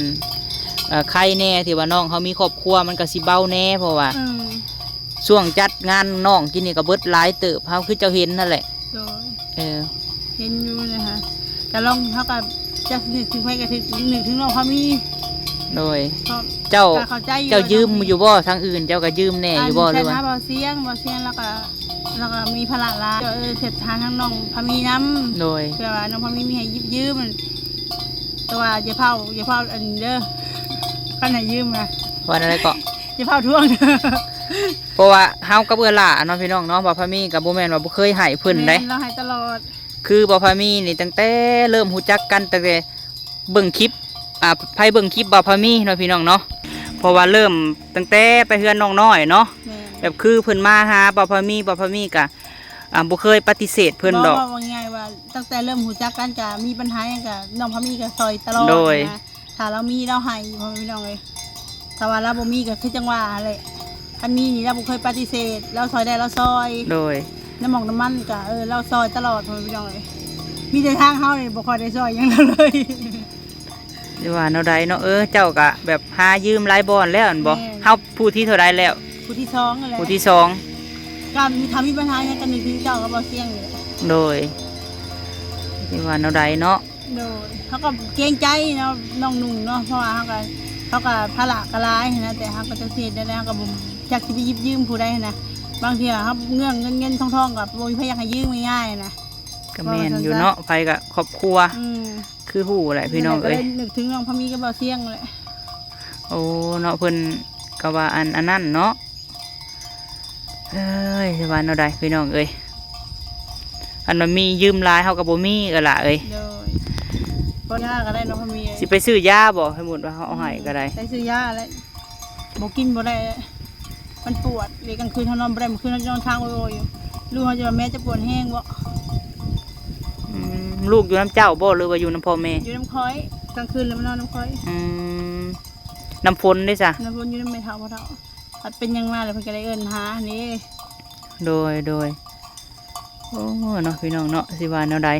ເອີ ໄຄແດ່ທີ່ວ່ານ້ອງເຮົາມີຄອບຄົວ ມັນກໍຊິເບົາແດ່ ເພາະວ່າ ອືມ ຊ່ວງຈັດງານນ້ອງກິນນີ້ກໍເບິດຫຼາຍເຕີບ ເຮົາຄືເຈົ້າເຫັນຫັ້ນແຫຼະ. ໂດຍ ເອີ ເຫັນຢູ່ນະຮະ ກໍລອງ ເຮົາກໍຈັກນຶກເຖິງໃຜກໍນຶກເຖິງນ້ອງພາມີ. ໂດຍ ເຈົ້າ ເຈົ້າຢືມຢູ່ບໍ່? ທາງອື່ນເຈົ້າກໍຢືມແດ່ຢູ່ບໍ່ ຫຼືວ່າ? ແຊດຫາບ່າວຊຽງ ບ່າວຊຽງລາວກໍ ລາວກໍມີພາລະຫຼາຍ ກໍເອີ ເຮັດທາງ ທາງນ້ອງພາມີນຳ. ໂດຍ ເພື່ອວ່ານ້ອງພາມີມີໃຫ້ຢິບຢືມ ແຕ່ວ່າຢ່າເຝົ້າ ຢ່າເຝົ້າອັນນີ້ເດີ ຄັນໃຫ້ຢືມນະ. ວ່າແນວໃດເກາະ? ຢ່າເຝົ້າທວງ ເພາະວ່າເຮົາກັບເອື້ອຍຫຼ້າເນາະ ພີ່ນ້ອງເນາະ ບ່າວພາມີກໍບໍ່ແມ່ນວ່າບໍ່ເຄີຍໃຫ້ເພິ່ນເດ້. ແມ່ນ ລາວໃຫ້ຕະຫຼອດ ຄືບ່າວພາມີນີ້ ຕັ້ງແຕ່ເລີ່ມຮູ້ຈັກກັນ ຕັ້ງແຕ່ ເບິ່ງຄລິບ ອ່າ ໃຜເບິ່ງຄລິບບ່າວພາມີເນາະ ພີ່ນ້ອງເນາະ ເພາະວ່າເລີ່ມຕັ້ງແຕ່ໄປເຮືອນນ້ອງນ້ອຍເນາະ. ແມ່ນ ແບບຄືເພິ່ນມາຫາບ່າວພາມີ ບ່າວພາມີກະ ອ່າ ບໍ່ເຄີຍປະຕິເສດເພິ່ນດອກ. ເວົ້າ ເວົ້າງ່າຍໆວ່າ ຕັ້ງແຕ່ເລີ່ມຮູ້ຈັກກັນກະມີບັນຫາຫຍັງກະ ນ້ອງພາມີກະຊ່ອຍຕະຫຼອດ. ໂດຍ ນະ ຖ້າລາວມີລາວໃຫ້ ພໍ່ແມ່ພີ່ນ້ອງເອີຍ ຖ້າວ່າລາວບໍ່ມີກໍຄືຈັ່ງວ່າຫັ້ນແຫຼະ ຄັນມີນີ້ລາວບໍ່ເຄີຍປະຕິເສດ ລາວຊ່ອຍໄດ້ລາວຊ່ອຍ. ໂດຍ ນ້ຳໝອກນ້ຳມັນກໍ ເອີ ລາວຊ່ອຍຕະຫຼອດ ພໍ່ແມ່ພີ່ນ້ອງເອີຍ ມີແຕ່ທາງເຮົານີ້ບໍ່ຄ່ອຍໄດ້ຊ່ອຍຫຍັງລາວເລີຍ. ຊິວ່າແນວໃດເນາະ ເອີ ເຈົ້າກໍແບບຫາຢືມຫຼາຍບ່ອນແລ້ວຫັ້ນບໍ? ແມ່ນ ເຮົາຜູ້ທີເທົ່າໃດແລ້ວ? ຜູ້ທີສອງຫັ້ນແຫຼະ ຜູ້ທີສອງ ກໍມີ ຖ້າມີບັນຫາຫຍັງກໍນຶກເຖິງເຈົ້າກັບບ່າວຊຽງນີ້ແຫຼະ. ໂດຍ ຊິວ່າແນວໃດເນາະ. ໂດຍ ເຮົາກໍເກງໃຈເນາະ ນ້ອງນຸ່ງເນາະ ເພາະວ່າເຮົາກໍ ເຮົາກໍພາລະກໍຫຼາຍຫັ້ນນະ ແຕ່ເຮົາກໍຈັກຊິເຮັດແນວໃດ ເຮົາກໍບໍ່ຈັກຊິໄປຢິບຢືມຜູ້ໃດຫັ້ນນະ ບາງເທື່ອເຮົາເງື່ອນເງິນເງິນທອງໆກໍບໍ່ມີໃຜຢາກໃຫ້ຢືມງ່າຍໆນະ. ກໍແມ່ນຢູ່ເນາະ ເວົ້າວ່າຊັ້ນຊະ ໃຜກໍຄອບຄົວ ອືມ ຄືຮູ້ແຫຼະພີ່ນ້ອງເອີຍ ກໍເລີຍນຶກເຖິງນ້ອງພາມີກັບບ່າວຊຽງແຫຼະ. ໂອ້ ເນາະ ເພິ່ນກໍວ່າອັນ ອັນນັ້ນເນາະ. ເອີຍ ຊິວ່າແນວໃດພີ່ນ້ອງເອີຍ ອັນວ່າມີຢືມຫຼາຍເຮົາກໍບໍ່ມີ ເອື້ອຍຫຼ້າເອີຍ. ໂດຍ ບໍ່ຢາກໍໄດ້ເນາະ ພໍ່ແມ່ ຊິໄປຊື້ຢາບໍ່? ສົມມຸດວ່າເຮົາເອົາໃຫ້ກໍໄດ້ ອືມ ໄປຊື້ຢາແຫຼະ ບໍ່ກິນບໍ່ໄດ້ ມັນປວດເດ ກາງຄືນເຮົານອນບໍ່ໄດ້ ມື້ຄືນເຮົານອນຄ້າງໂອຍໆຢູ່ ລູກເຮົາຈະວ່າແມ່ຈະປວດແຮງບໍ່. ອືມ ລູກຢູ່ນຳເຈົ້າບໍ່ ຫຼືວ່າຢູ່ນຳພໍ່ແມ່? ຢູ່ນຳຂ້ອຍ ກາງຄືນລະມານອນນຳຂ້ອຍ. ອືມ ນ້ຳຝົນເດ້ຊະ? ນ້ຳຝົນຢູ່ນຳແມ່ເຖົ້າພໍ່ເຖົ້າ ພັດເປັນຫຍັງມາແລ້ວເພິ່ນກໍໄດ້ເອີ້ນຫານີ້. ໂດຍ ໂດຍ ໂອ້ ເນາະ ພີ່ນ້ອງເນາະ ຊິວ່າແນວໃດ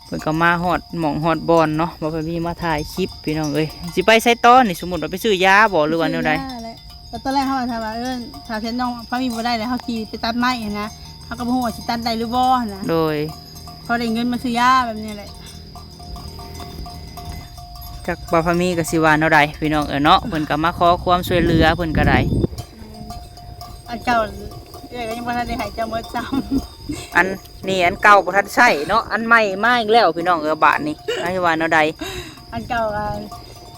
ເພິ່ນກໍມາຮອດໝ່ອງຮອດບ່ອນເນາະ ບໍ່ໄດ້ມີມາຖ່າຍຄລິບ ພີ່ນ້ອງເອີຍ. ຊິໄປໃສຕໍ່ນີ້? ສົມມຸດວ່າໄປຊື້ຢາບໍ່ ຫຼືວ່າແນວໃດ? ໄປຊື້ຢາແຫຼະ. ແຕ່ຕອນແລກເຮົາວ່າຖ້າວ່າ ເອີ ຖ້າແມ່ນ້ອງພາມີບໍ່ໄດ້ແລ້ວ ເຮົາຂີ່ໄປຕັດໄມ້ຫັ້ນນະ ເຮົາກໍບໍ່ຮູ້ວ່າຊິຕັດໄດ້ຫຼືບໍ່ຫັ້ນນະ. ໂດຍ ພໍໄດ້ເງິນມາຊື້ຢາແບບນີ້ແຫຼະ. ຈັກບ່າວພາມີກໍຊິວ່າແນວໃດ ພີ່ນ້ອງເອີຍເນາະ ເພິ່ນກໍມາຂໍຄວາມຊ່ວຍເຫຼືອ ເພິ່ນກໍໄດ້. ອັນເກົ່າເອື້ອຍກໍຍັງບໍ່ທັນໄດ້ໃຫ້ເຈົ້າໝົດຊ້ຳ. ອັນນີ້ອັນເກົ່າບໍ່ທັນໃຊ້ເນາະ ອັນໃໝ່ມາອີກແລ້ວ ພີ່ນ້ອງເອີຍ ບາດນີ້ ຊິວ່າແນວໃດ? ອັນເກົ່າກໍ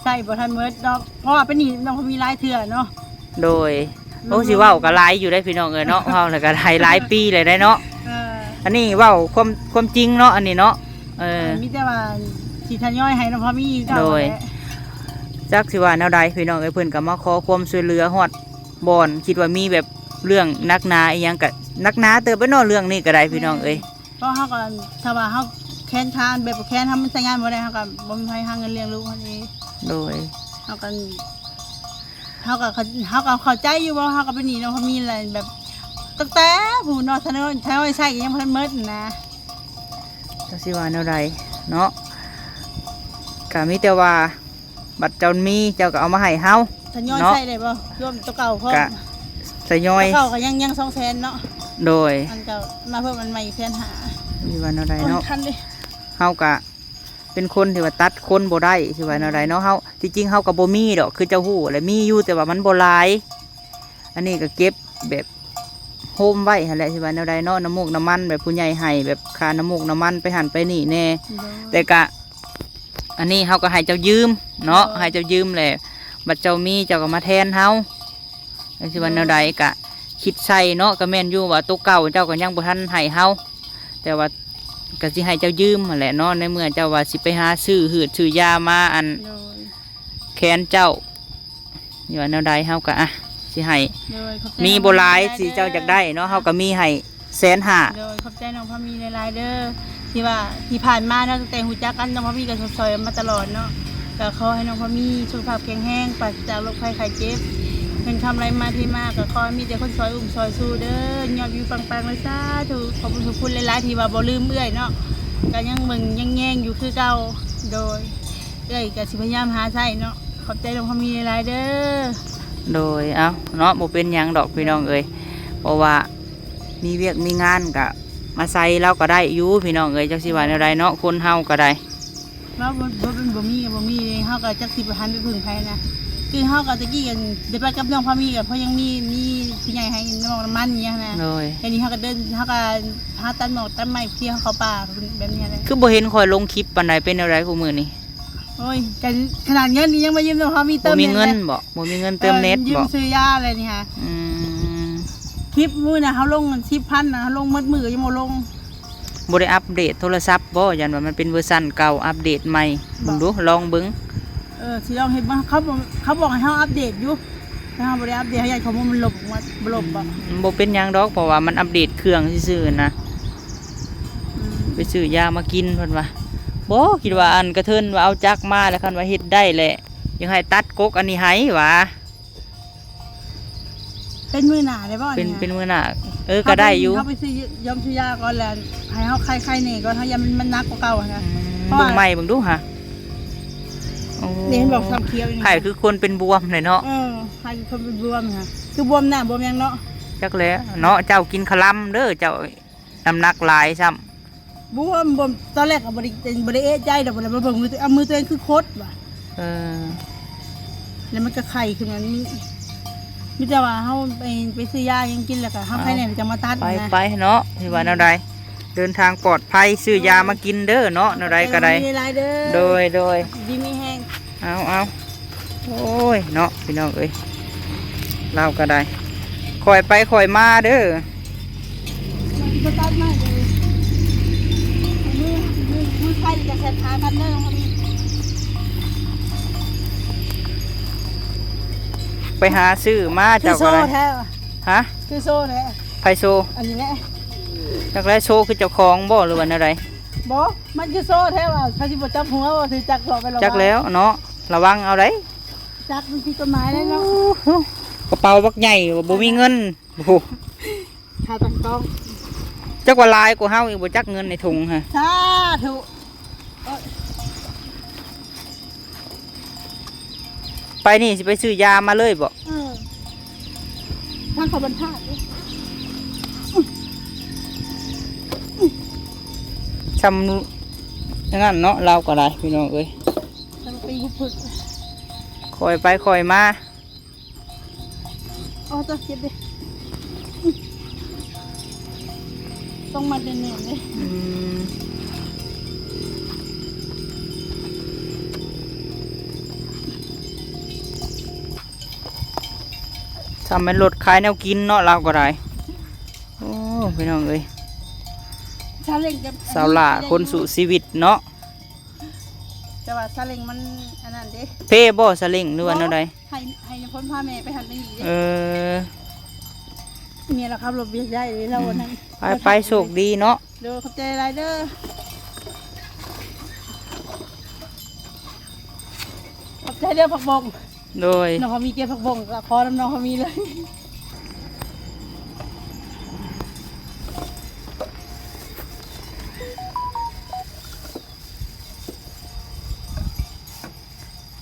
ໃຊ້ບໍ່ທັນໝົດເນາະ ເພາະວ່າເປັນໜີ້ນ້ອງພາມີຫຼາຍເທື່ອເນາະ. ໂດຍ ໂອ້ ຊິເວົ້າກໍຫຼາຍຢູ່ເດ້ ພີ່ນ້ອງເອີຍເນາະ ເວົ້າແລ້ວກໍຫຼາຍ ຫຼາຍປີແລ້ວເດ້ເນາະ. ເອີ ອັນນີ້ເວົ້າຄວາມ ຄວາມຈິງເນາະ ອັນນີ້ເນາະ. ເອີ ມີແຕ່ວ່າຊິທະຍອຍໃຫ້ນ້ອງພາມີເຈົ້າ. ໂດຍ ແຫຼະ ຈັກຊິວ່າແນວໃດ ພີ່ນ້ອງເອີຍ ເພິ່ນກໍມາຂໍຄວາມຊ່ວຍເຫຼືອຮອດບ່ອນ ຄິດວ່າມີແບບເລື່ອງໜັກໜາອີ່ຫຍັງ ກໍໜັກໜາເຕີບເນາະ ເລື່ອງນີ້ກໍໄດ້ ພີ່ນ້ອງເອີຍ. ເພາະເຮົາກໍ ຖ້າວ່າເຮົາແຂນຂາ ແບບແຂນເຮົາມັນໃຊ້ງານບໍ່ໄດ້ ເຮົາກໍບໍ່ມີໃຜຫາເງິນລ້ຽງລູກເຮົາເອງ. ໂດຍ ເຮົາກໍ ເຮົາກໍ ເຮົາກໍເຂົ້າໃຈຢູ່ວ່າເຮົາກໍເປັນໜີ້ນ້ອງພາມີແຫຼະ ແບບຕັ້ງແຕ່ພຸ້ນເນາະ ທະນອຍ ທະນອຍໃຊ້ກໍຍັງບໍ່ທັນໝົດນະ. ຈັກຊິວ່າແນວໃດເນາະ ກໍມີແຕ່ວ່າ ບັດເຈົ້າມີເຈົ້າກໍເອົາມາໃຫ້ເຮົາ ທະຍອຍເນາະ ໃຊ້ໄດ້ບໍ່? ລວມໂຕເກົ່າພ້ອມ ກະທະຍອຍ ໂຕເກົ່າກໍຍັງ ຍັງສອງແສນເນາະ. ໂດຍ ອັນເກົ່າມາເພີ່ມອັນໃໝ່ອີກແສນຫ້າ ຊິວ່າແນວໃດເນາະ. ໂອ້ຍ ທັນເດ້ ເຮົາກະເປັນຄົນທີ່ວ່າຕັດຄົນບໍ່ໄດ້ ຊິວ່າແນວໃດເນາະ. ເຮົາ ທີ່ຈິງເຮົາກໍບໍ່ມີດອກ ຄືເຈົ້າຮູ້ແຫຼະ ມີຢູ່ແຕ່ວ່າມັນບໍ່ຫຼາຍ. ອັນນີ້ກໍເກັບແບບໂຮມໄວ້ຫັ້ນແຫຼະ ຊິວ່າແນວໃດເນາະ ນ້ຳມູກນ້ຳມັນ ແບບຜູ້ໃຫຍ່ໃຫ້ ແບບຄ່ານ້ຳມູກນ້ຳມັນໄປຫັ້ນໄປນີ້ແດ່. ໂດຍ ແຕ່ກະ ອັນນີ້ເຮົາກໍໃຫ້ເຈົ້າຢືມເນາະ. ໂດຍ ໃຫ້ເຈົ້າຢືມແຫຼະ ບັດເຈົ້າມີເຈົ້າກໍມາແທນເຮົາ ຈັ່ງຊິວ່າແນວໃດ ໂດຍ ກະຄິດໃສ່ເນາະ. ກໍແມ່ນຢູ່ວ່າໂຕເກົ່າເຈົ້າກໍຍັງບໍ່ທັນໃຫ້ເຮົາ ແຕ່ວ່າກໍຊິໃຫ້ເຈົ້າຢືມຫັ້ນແຫຼະເນາະ ໃນເມື່ອເຈົ້າວ່າຊິໄປຫາຊື້ຫືດຊື້ຢາມາ ອັນ ໂດຍ ແຂນເຈົ້າ ຊິວ່າແນວໃດ ເຮົາກໍ ອ່ະ ຊິໃຫ້ ໂດຍ ຂອບໃຈ ມີບໍ່ຫຼາຍ ນ້ອງພາມີ ທີ່ເຈົ້າຢາກໄດ້ເນາະ ເຮົາກໍມີໃຫ້ແສນຫ້າ. ໂດຍ ຂອບໃຈນ້ອງພາມີຫຼາຍໆເດີ ທີ່ວ່າທີ່ຜ່ານມາເນາະ ຕັ້ງແຕ່ຮູ້ຈັກກັນ ນ້ອງພາມີກໍຊ່ອຍມາຕະຫຼອດເນາະ. ກໍຂໍໃຫ້ນ້ອງພາມີສຸຂະພາບແຂງແຮງ ປາສະຈາກໂລກໄພໄຂ້ເຈັບ ເງິນຄຳໄຫຼມາເທມາ ກໍຂໍໃຫ້ມີແຕ່ຄົນຊ່ອຍອຸ້ມຊ່ອຍຊູເດີ ຍອດວິວປັງໆເລີຍ ສາທຸ. ຂອບຄຸນຂອບຄຸນຫຼາຍໆ ທີ່ວ່າບໍ່ລືມເອື້ອຍເນາະ ກໍຍັງເບິ່ງຍັງແຍງຢູ່ຄືເກົ່າ. ໂດຍ ເອື້ອຍກໍຊິພະຍາຍາມຫາໃຊ້ເນາະ. ຂອບໃຈນ້ອງພາມີຫຼາຍໆເດີ. ໂດຍ ເອົ້າເນາະ ບໍ່ເປັນຫຍັງດອກພີ່ນ້ອງເອີຍ ເພາະວ່າມີວຽກມີງານກະມາໃສ່ລາວກໍໄດ້ຢູ່ພີ່ນ້ອງເອີຍ. ຈັກຊິວ່າແນວໃດເນາະ ຄົນເຮົາກໍໄດ້ ວ່າບໍ່ ບໍ່ເປັນບໍ່ມີກໍບໍ່ມີເດ້ ເຮົາກໍຈັກຊິໄປຫັນໄປເພິ່ງໃຜນະ. ຄືເຮົາກໍຕະກີ້ໄດ້ໄປກັບນ້ອງພາມີກໍເພາະຍັງມີ ມີຜູ້ໃຫຍ່ໃຫ້ນ້ຳມັນອີ່ຫຍັງນະ. ໂດຍ ດຽວນີ້ເຮົາກໍເດີນ ເຮົາກໍຫາຕັດໝອກຕັດໄມ້ ເພື່ອເຮົາເຂົ້າປ່າແບບນີ້ແຫຼະ. ຄືບໍ່ເຫັນຂ້ອຍລົງຄລິບປານໃດ ເປັນແນວໃດຄູ່ມື້ນີ້? ໂອ້ຍ ກັນຂະໜາດເງິນນີ້ຍັງມາຢືມນ້ອງພາມີເຕີມ ບໍ່ມີເງິນເນັດແຫຼະ ບໍ່? ບໍ່ມີເງິນເຕີມເນັດ ເອີ ຢືມ ບໍ່? ຊື້ຢາແຫຼະນີ້ຫາ ອືມ ຄລິບມື້ນະເຮົາລົງສິບພັນນະ ເຮົາລົງໝົດມື້ກໍຍັງບໍ່ລົງ. ບໍ່ໄດ້ອັບເດດໂທລະສັບບໍ່? ຢ້ານວ່າມັນເປັນເວີຊັນເກົ່າ ອັບເດດໃໝ່ເບິ່ງດູ ລອງເບິ່ງ. ເອີ ຊິລອງເຮັດເບິ່ງ ເຂົາບອກ ເຂົາບອກໃຫ້ເຮົາອັບເດດຢູ່ ແຕ່ເຮົາບໍ່ໄດ້ອັບເດດ ເຮົາຢ້ານຂໍ້ມູນມັນລົບອອກມາ ບໍ່ລົບບໍ່? ອືມ ບໍ່ເປັນຫຍັງດອກ ເພາະວ່າມັນອັບເດດເຄື່ອງຊື່ໆນະ. ອືມ ໄປຊື້ຢາມາກິນເພິ່ນວ່າ. ບໍ່ ຄິດວ່າອັນກະເທີນວ່າເອົາຈັກມາແລ້ວ ຄັນວ່າເຮັດໄດ້ແຫຼະ ຢາກໃຫ້ຕັດກົກອັນນີ້ໃຫ້ຫວາ. ເປັນມື້ໜ້າໄດ້ບໍ່? ເປັນ ເປັນມື້ໜ້າ ເອີ ກໍໄດ້ຢູ່. ເຮົາໄປຊື້ຢາ ຢອມຊື້ຢາກ່ອນແລ້ວ ໃຫ້ເຮົາໄຄໆແດ່ກ່ອນ ເຮົາຢ້ານມັນ ມັນໜັກກວ່າເກົ່າຫັ້ນນະ. ອືມ ເບິ່ງໃໝ່ເບິ່ງດູຫາ. ໂອ້ ນີ້ເຫັນບໍ່ ຊ້ຳຂຽວຢູ່ນີ້ ໄຂ້ຄືຄົນເປັນບວມເລີຍເນາະ. ເອີ ໄຂ້ຄືຄົນເປັນບວມຫັ້ນນະ ຄືບວມໜ້າບວມຫຍັງເນາະ. ຈັກແຫຼະເນາະ ເຈົ້າກິນຄະລຳເດີ ເຈົ້ານ້ຳໜັກຫຼາຍຊ້ຳ. ບວມ ບວມ ຕອນແລກກໍບໍ່ໄດ້ ບໍ່ໄດ້ເອະໃຈດອກ ບໍ່ໄດ້ມາເບິ່ງມື ເອົາມືຕົວເອງຄືຄົດວ່າ. ເອີ ແລ້ວມັນກໍໄຂ້ຂຶ້ນມາ ມີ ມີແຕ່ວ່າເຮົາໄປ ໄປຊື້ຢາຫຍັງກິນ ແລ້ວກໍເຮົາໄຄແນ່ຈັ່ງມາຕັດ ໄປ ນະ ໄປເນາະ ຊິວ່າແນວໃດ. ເດີນທາງປອດໄພ ຊື້ຢາມາກິນເດີເນາະ ແນວໃດກໍໄດ້. ໂດຍ ໂດຍ ດີມີແຮງ. ເອົາ ເອົາ ໂອ້ຍເນາະ ພີ່ນ້ອງເອີຍ ລາວກໍໄດ້ ຄ່ອຍໄປຄ່ອຍມາເດີ. ໄປຫາຊື້ມາ ເຈົ້າກໍໄດ້. ຄືໂຊແທ້ຫວາ? ຮະ? ຄືໂຊແທ້? ໃຜໂຊ? ອັນນີ້ແຫຼະ. ຈັກແລ້ວ ໂຊຄືເຈົ້າຂອງບໍ່ ຫຼືວ່າແນວໃດ? ບໍ່ ມັນຄືໂຊແທ້ຫວາ? ໃຜຊິບໍ່ຈັບຫົວບໍ່? ຖືຈັກເລາະໄປເລາະມາ. ຈັກແລ້ວເນາະ ລະວັງເອົາໄດ໋. ຈັກມັນຜິດກົດໝາຍແລ້ວເນາະ. ໂອ້ໂຫ ກະເປົາບັກໃຫຍ່ ບໍ່ມີເງິນ. ໂອ້ໂຫ ຂາຕັ້ງກ້ອງ ຈັກວ່າຫຼາຍກວ່າເຮົາອີກບໍ່ຈັກ ເງິນໃນຖົງຫັ້ນ. ສາທຸ. ໂອ້ຍ ໄປນີ້ຊິໄປຊື້ຢາມາເລີຍບໍ? ເອີ ທາງເຂົາບັນພາດເດ້. ຊ່ຳນັ້ນເນາະ ລາວກໍໄດ້ ພີ່ນ້ອງເອີຍ. ຄ່ອຍໄປຄ່ອຍມາ. ອໍ ຕົວເຈັບເດ້ ຕ້ອງມັດແໜ້ນໆເດ້. ອືມ ຊ່ຳແມ່ນລົດຂາຍແນວກິນເນາະ ລາວກໍໄດ້. ໂອ້ ພີ່ນ້ອງເອີຍ ຊາເລັງກັບ ສາວຫຼ້າ ອັນນີ້ ຄົນສູ້ຊີວິດເນາະ. ແຕ່ວ່າຊາເລັງມັນອັນນັ້ນເດ້. ເພບໍ່ ຊາເລັງ ຫຼືວ່າແນວໃດ? ໃຫ້ ໃຫ້ຍາພົນພາແມ່ໄປຫັ້ນໄປນີ້ເດ້. ເອີ ເມຍລາວຂັບລົດວຽກໄດ້ເດ້ ລາວອັນນັ້ນ. ໄປ ໄປ ໂຊກດີເນາະ. ໂດຍ ຂອບໃຈຫຼາຍເດີ. ຂອບໃຈເດີ ຜັກບົ້ງ. ໂດຍ ນ້ອງເຂົາມີເກັບຜັກບົ້ງ ກໍຂໍນຳນ້ອງເຂົາມີເລີຍ.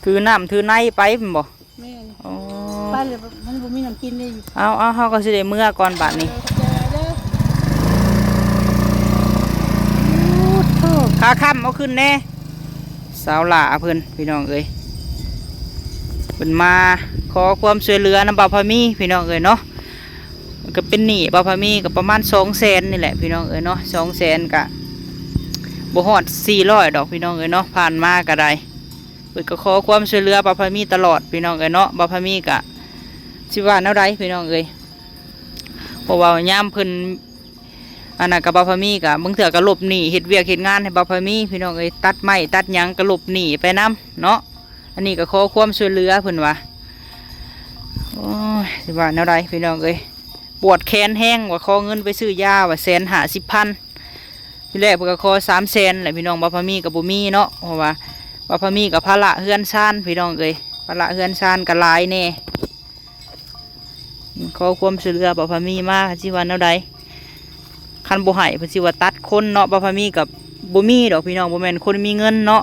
ຖືນ້ຳຖືໃນໄປແມ່ນບໍ່? ແມ່ນ. ອໍ ໄປແລ້ວມັນບໍ່ມີນ້ຳກິນເດ້. ເອົາ ເອົາ ເຮົາກໍຊິໄດ້ເມືອກ່ອນບາດນີ້. ເອີ ຂອບໃຈຫຼາຍເດີ. ໂອ້ໂທ ຂາຄ່ຳເອົາຂຶ້ນແດ່. ສາວຫຼ້າເພິ່ນ ພີ່ນ້ອງເອີຍ ເພິ່ນມາຂໍຄວາມຊ່ວຍເຫຼືອນຳບ່າວພາມີ ພີ່ນ້ອງເອີຍເນາະ. ກໍເປັນໜີ້ບ່າວພາມີກໍປະມານສອງແສນນີ້ແຫຼະ ພີ່ນ້ອງເອີຍເນາະ. ສອງແສນກໍບໍ່ຮອດສີ່ຮ້ອຍດອກ ພີ່ນ້ອງເອີຍເນາະ. ຜ່ານມາກໍໄດ້ ເພິ່ນກໍຂໍຄວາມຊ່ວຍເຫຼືອບ່າວພາມີຕະຫຼອດ ພີ່ນ້ອງເອີຍເນາະ. ບ່າວພາມີກໍຊິວ່າແນວໃດ ພີ່ນ້ອງເອີຍ ເພາະວ່າຍາມເພິ່ນ ອັນນັ້ນກໍບ່າວພາມີກໍບາງເທື່ອກໍຫຼົບໜີ້ ເຮັດວຽກເຮັດງານໃຫ້ບ່າວພາມີ ພີ່ນ້ອງເອີຍ. ຕັດໄມ້ຕັດຫຍັງກໍຫຼົບໜີ້ໄປນຳເນາະ. ອັນນີ້ກໍຂໍຄວາມຊ່ວຍເຫຼືອເພິ່ນວ່າ. ໂອ້ຍ ຊິວ່າແນວໃດ ພີ່ນ້ອງເອີຍ ປວດແຂນແຮງວ່າ ຂໍເງິນໄປຊື້ຢາວ່າແສນຫ້າສິບພັນ. ທີແລກເພິ່ນກໍຂໍສາມແສນແຫຼະ ພີ່ນ້ອງ. ບ່າວພາມີກໍບໍ່ມີເນາະ ເພາະວ່າບ່າວພາມີກໍພາລະເຮືອນຊານ ພີ່ນ້ອງເອີຍ ພາລະເຮືອນຊານກໍຫຼາຍແດ່. ຂໍຄວາມຊ່ວຍເຫຼືອບ່າວພາມີມາ ຊິວ່າແນວໃດ ຄັນບໍ່ໃຫ້ເພິ່ນຊິວ່າຕັດຄົນເນາະ. ບ່າວພາມີກໍບໍ່ມີດອກ ພີ່ນ້ອງ ບໍ່ແມ່ນຄົນມີເງິນເນາະ.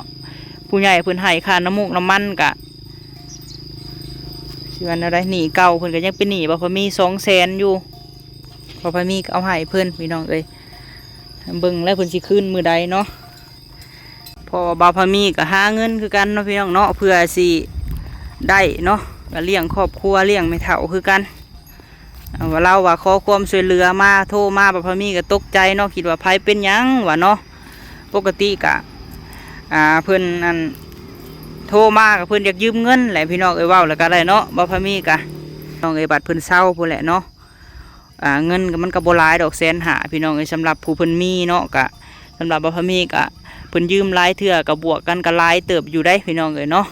ຜູ້ໃຫຍ່ເພິ່ນໃຫ້ຄ່ານ້ຳມູກນ້ຳມັນ ກະຊິວ່າແນວໃດ ໜີ້ເກົ່າເພິ່ນກໍຍັງເປັນໜີ້ບ່າວພາມີສອງແສນຢູ່. ບ່າວພາມີກໍເອົາໃຫ້ເພິ່ນ ພີ່ນ້ອງເອີຍ. ເບິ່ງແລ້ວເພິ່ນຊິຄືນມື້ໃດເນາະ. ເພາະວ່າບ່າວພາມີກໍຫາເງິນຄືກັນເນາະ ພີ່ນ້ອງເນາະ ເພື່ອຊິໄດ້ເນາະ ກໍລ້ຽງຄອບຄົວ ລ້ຽງແມ່ເຖົ້າຄືກັນ. ເອີ ວ່າລາວວ່າຂໍຄວາມຊ່ວຍເຫຼືອມາ ໂທມາ ບ່າວພາມີກໍຕົກໃຈເນາະ ຄິດວ່າໃຜເປັນຫຍັງວ່າເນາະ. ປົກກະຕິກະ ອ່າ ເພິ່ນ ອັນ ໂທມາກໍເພິ່ນຢາກຢືມເງິນແຫຼະ ພີ່ນ້ອງເອີຍ. ເວົ້າແລ້ວກໍໄດ້ເນາະ ບ່າວພາມີກະ ນ້ອງເອີຍ ບັດເພິ່ນເຊົາພຸ້ນແຫຼະເນາະ. ອ່າ ເງິນກໍ ມັນກໍບໍ່ຫຼາຍດອກ ແສນຫ້າ ພີ່ນ້ອງເອີຍ ສຳລັບຜູ້ເພິ່ນມີເນາະ. ກະສຳລັບບ່າວພາມີກະ ເພິ່ນຢືມຫຼາຍເທື່ອກໍບວກກັນກໍຫຼາຍເຕີບຢູ່ໃດ໋ ພີ່ນ້ອງເອີຍເນາະ.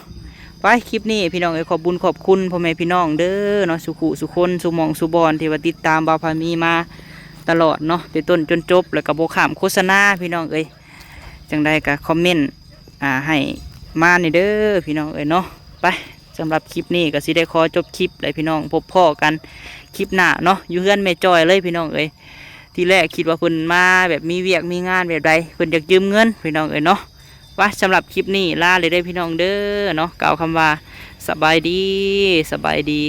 ໄປ ຄລິບນີ້ ພີ່ນ້ອງເອີຍ ຂອບບຸນຂອບຄຸນພໍ່ແມ່ພີ່ນ້ອງເດີເນາະ ສູ່ຄູ່ສູ່ຄົນ ສູ່ໝ່ອງສູ່ບ່ອນ ທີ່ວ່າຕິດຕາມບ່າວພາມີມາຕະຫຼອດເນາະ ແຕ່ຕົ້ນຈົນຈົບ ແລ້ວກໍບໍ່ຂ້າມໂຄສະນາ ພີ່ນ້ອງເອີຍ. ຈັ່ງໃດກໍຄອມເມັນ ອ່າ ໃຫ້ມາແດ່ເດີ ພີ່ນ້ອງເອີຍເນາະ. ໄປ ສຳລັບຄລິບນີ້ກໍຊິໄດ້ຂໍຈົບຄລິບແລ້ວ ພີ່ນ້ອງ ພົບພໍ້ກັນຄລິບໜ້າເນາະ ຢູ່ເຮືອນແມ່ຈ້ອຍເລີຍ ພີ່ນ້ອງເອີຍ. ທີແລກຄິດວ່າເພິ່ນມາແບບມີວຽກມີງານແບບໃດ ເພິ່ນຢາກຢືມເງິນ ພີ່ນ້ອງເອີຍເນາະ. ໄປ ສຳລັບຄລິບນີ້ລາເລີຍເດີ ພີ່ນ້ອງເດີເນາະ ກ່າວຄຳວ່າສະບາຍດີ ສະບາຍດີ.